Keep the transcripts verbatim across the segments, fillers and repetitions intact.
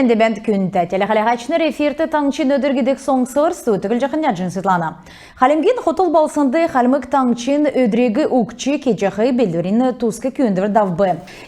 Эндәмәнд, күндтә телехәләһәчнр, эфирт «Таңһчин өдр» гидг соңсвр. Студьд Җаһаннәҗин Светлана. Хальмгин хотл балһснд Хальмг Таңһчин өдриг угтҗ кеҗәх белдврин туск күүндвр давв.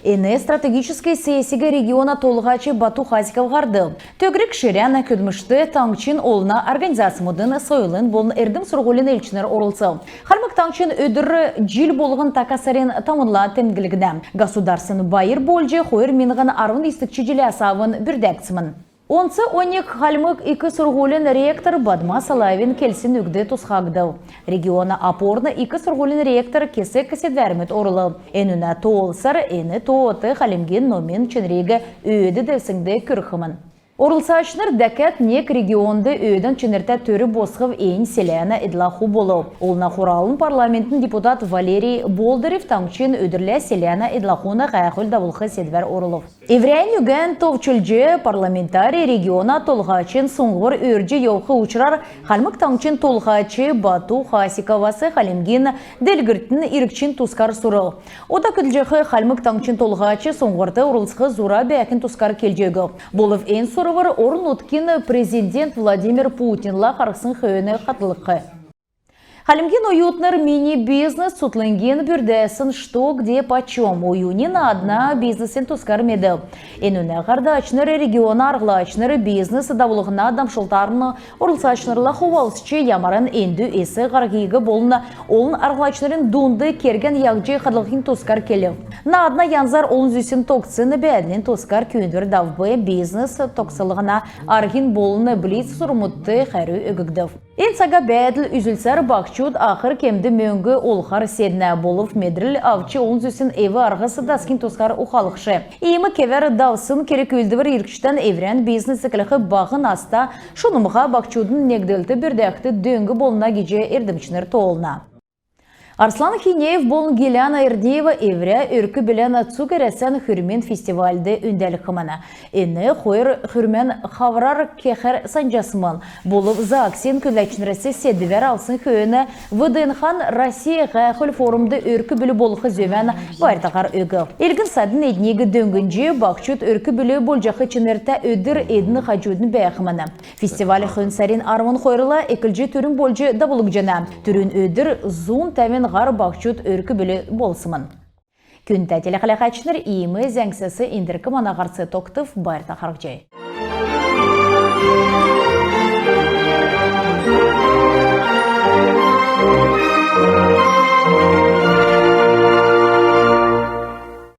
Эн стратегическ сессиг региона толһач Бату Хасиков һардв. Төгрг ширән көдлмшт таңһчин олна организацмудын, сойлын болн эрдм-сурһулин элчнр орлцв. Хальмг Таңһчин өдр җил болһн така сарин тавнла темдглгднә. Государственн байр болҗ хойр миңһн арвн йисдгч җиләс авн бүрдәгдсмн. Онц оньг Хальмг ик сурһулин ректор Бадма Салаевин келсн үгд тусхагдв. Региона опорн ик сурһулин ректор кесг седвәрмүд орулв. Энүнә тоолсар, эн тоот хальмгин номин чинриг өөд девсңд күрхмн. Орлцачнр дәкәд нег регионд өөдән чинртә төр босхв, эн селәнә эдл-аху болв. Олна Хуралын парламентин депутат Валерий Болдырев таңһчин өдрлә селәнә эдл-ахун һәәхүл давулх седвәр орулв. Эврәннь үгән товчлҗ, парламентарий региона толһачин суңһвр өөрдҗ йовх учрар Хальмг Таңһчин толһач Бату Хасиковас хальмгин делгрлтин иргчин тускар сурв. Ода көдлҗәх Хальмг Таңһчин толһач суңһврт орлцх зура бәәхин тускар келҗ өгв. Болв эн сурвр орн-нутгин президент Владимир Путинлә харһсн хөөн хаһлгдх. Хальмгин оютнр «Мини бизнес» цутхлңгин бүрдәсн «Что, где, почем» оюни наадна бизнесин тускар медв. Энүнә һардачнр региона арһлачнр бизнес давулһна дамшлтарн орлцачнрла хувалцҗ, ямаран эндү эс һарһхиг болн олн арһлачнрин дунд кергән яһҗ хаһлхин тускар келв. Наадна янзар олн зүсн тогтсн бәәдлин тускар күүндвр давв, бизнес тогталһна арһин болн блиц сурврмудт хәрү өггдв. Эн цага бәәдл үзүлсәр, баһчуд ахр кемд мөңг олхар седнә, болв медрл авч олн зүсн эв-арһс дасхин тускар ухалхш. Иим кевәр давсн керг-үүлдвр иргчдән эврән бизнес эклх баһ наста шунмһа баһчудын негдлт бүрдәхд дөң болна гиҗ эрдмчнр тоолна. Арслан Хинеев болн Гиляна Эрдниева эврә өрк-бүлән цуг Әрәсән хүрмин фестивальд өндәлхмн. Эн хойр хүрмән хаврар кехәр санҗасмн. Болв ЗАГС-ин көдләчнрәс седвәр авсн хөөн ВДНХ-н «Россия» һәәхүл-форумд өрк-бүл болх зөвән байртаһар өгв. Элгн-садн эдниг дөңнҗ, баһчуд өрк-бүл болҗах чинртә өдр эдн хаҗуднь бәәхмн. Фестиваль хөн сарин арвн хойрла эклҗ түрүн болҗ давулгдҗана. Түрүн өдр зун тәвн һар баһчуд өрк-бүл болсмн. Күндтә телехәләһәчнр, иим зәңгсәс эндрк мана һарц тогтв. Байрта харһий.